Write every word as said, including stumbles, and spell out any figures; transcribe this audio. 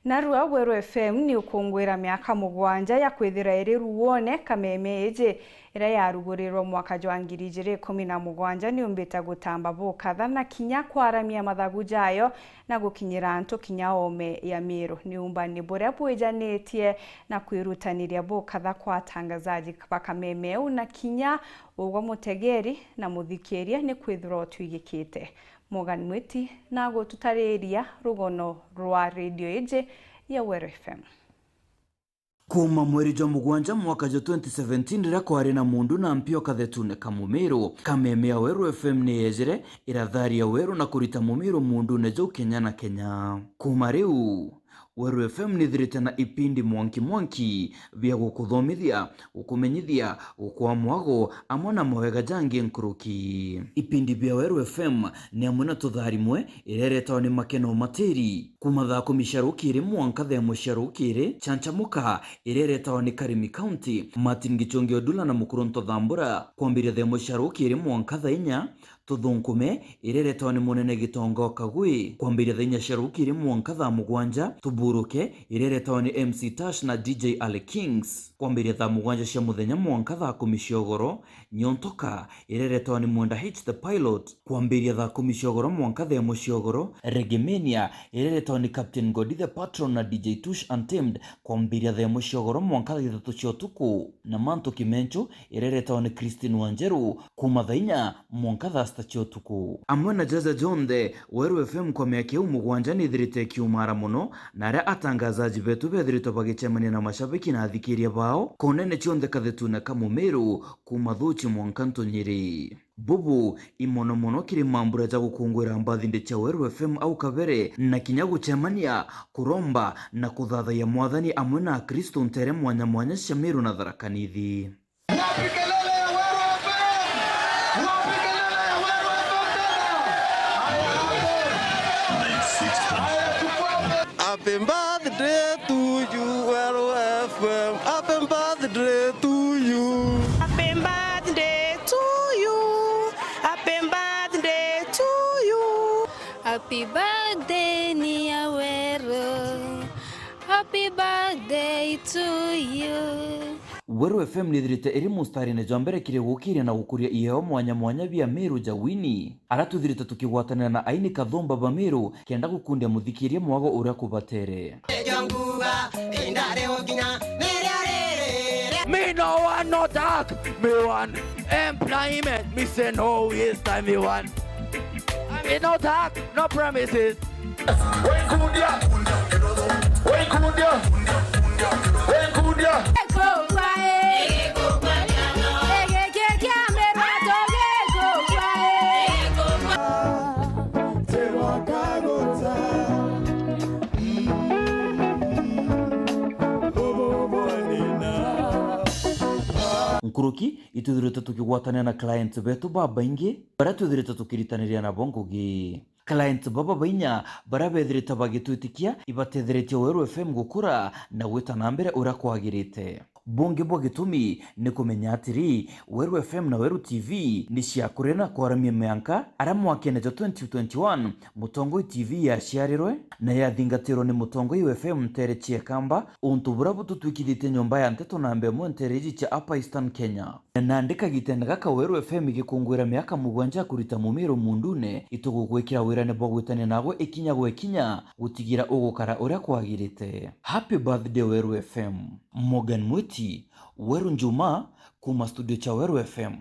Narua Weru F M ni ukungwira miaka mugwanja ya kwithira iri ruone. Kameme iji iria yarugurirwe mwaka jwa ngiri ijiri ikumi na mugwanja ni umbite gutamba bukatha na kinya kwaramia mathagu jayo na gukinyira antu kinya oome ya Miru. Ni umbani buria bwijanitie na kwirutaniria bukatha kwa atangazaji ba kameme uu na kinya ugwe mutegeri na muthikiria ni kwithirwa utwigikite. Morgan Mwiti na gututariria rugono rwa redio iji ya Weru F M. Kuuma mweri jwa mugwanja mwaka jwa twenty seventeen, riria kwari na mundu na mpio kathetune ka Mumiru, kameme ya Weru F M ni yejire iratharia Weru na kurita Mumiru mundune jau kenya na kenya. Kuuma riu, Weru F M nithirite na ipindi mwanki mwanki bia gukuthomithia, gukumenyithia, gukwaa mwago, amwe na mawega jangi nkuruki. Ipindi bia Weru F M ni amwe na Tutharimwe, iria iretagwa ni Makeno Matiri, kuuma thaa kumi cia rukiri mwanka thaa imwe cia rukiri, Chanchamuka, iria iretagwa ni Karimi County, Martin Gichungi Odula na Mukurunto Thambura, kwambiria thaa imwe cia rukiri mwanka thaa inya, Tuthunkume, iria iretagwa ni Munene Gitonga o Kagwi, kwambiria thaa inya cia rukiri mwanka thaa mugwanja, Tuburuke, iria iretagwa ni M C Tash na D J Ali Kings, kwambiria thaa mugwanja cia muthenya mwanka thaa kumi cia ugoro, Nyontoka, iria iretagwa ni Mwenda H the Pilot, kwambiria thaa kumi cia ugoro mwanka thaa imwe cia ugoro, Reggae Mania, iria iretagwa ni Captain Godi the Patron na D J Tush Untamed, kwambiria thaa imwe cia ugoro mwanka thaa ithatu cia utuku, na Mantu Kimenchu, iria iretagwa ni Christine Wanjeru, kuuma thaa inya mwanka thaa sita cia utuku. Amwe na jaja jonthe, Weru F M kwa miaka iu mugwanja nithirite ikiumara mono, na aria atangazaji betu bethiritwe bagicemania na mashabiki na athikiria bao, konene cionthe kathetune ka Mumiru, kuuma Thuchi mwanka Ntunyiri. Bubu i mono mono kiri mambura ja gukungwira birthday cia Weru F M au kabere, na kinya gucemania, kuromba, na kuthathayia Mwathani amwe na Akristu nteere mwanya mwanya cia Miru na Tharaka Nithi. Wapi kelele ya Weru F M? Wapi kelele ya Weru F M tena? Haya, haya, tufuate. Happy birthday to you, Weru F M. Happy birthday to you. Happy birthday to you. Happy birthday to you. Happy birthday, Nia Weru. Happy birthday to you. Weru F M nithirite iri mustarine jwa mbere kiri gukiria na gukuria iheo mwanya mwanya bia Miru ja wini. Aria twithirite tukigwatanira na aini kathumba ba Miru kenda gukundia muthikiria mwago uria kubatere. Me no one, no talk, me one. Employment, me say no waste time, me one. I mean, no talk, no promises. Nkuruki, itwithirite tukigwatanira na clients betu babaingi, baria twithirite tukiritaniria nabo ngugi. Clients baba bainya baria bethirite bagitwitikia ibatetheretie Weru F M gukura na gwita na mbere uria kwagirite. Bungi bwa gitumi ni kumenya atiri, Weru F M na Weru T V ni ciakurire na kwaramia mianka aria mwakene jwa twenty twenty-one Mutongoi T V yaciarirwe na yathingatirwe ni Mutongoi F M nteere cia Ikamba, untu buria bututwikithitie nyomba ya nteto namba imwe nteere iji cia Upper Eastern Kenya. Na nandi kagitene gaka Weru F M igikungwira miaka mugwanja ya kurita Mumiru mundune, itugugwikira wirane bwa gwitania nagwe ikinya gwa ikinya, gutigira ugukara uria kwagirite. Happy birthday Weru F M. Morgan Mwiti, Weru Njuma, kuuma studio cia Weru F M.